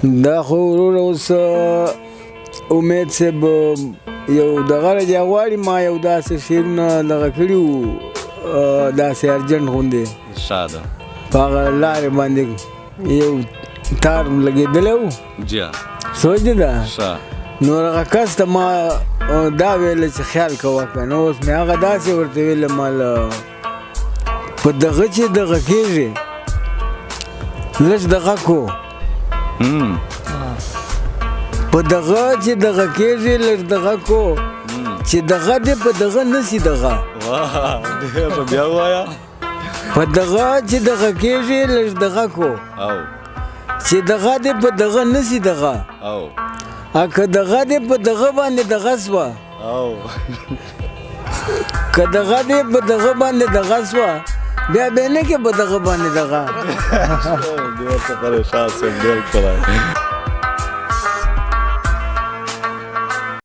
دا خو وروره اوس امید صاحب یو دغه راځي، غواړي ما یو داسې شعرونه دغه کړي وو، داسې ارجنټ غوندې. ښه ده. په هغه لارې باندې یو تار لګېدلی و. جی ها. سوچ دې ده. ښه. نو هغه کس ته ما دا ویل چې خیال کوه که نه، اوس مې هغه داسې ورته ویل، ما له په دغه چې دغه کېږي لږ دغه کو، په دغه چې دغه کېږي لږ دغه کو، چې دغه دې په دغه نسی دغه. واه، ډېر ښه، بیا ووایه. په دغه چې دغه کېږي لږ دغه کو، او چې دغه دې په دغه نسی دغه، او که دغه دې په دغه باندې دغه سوه، او که دغه دې په دغه باندې دغه سوه، بیا به نه کې په دغه باندې دغه. ډېر ښه، پریشان شوم، ډېر ښکلی.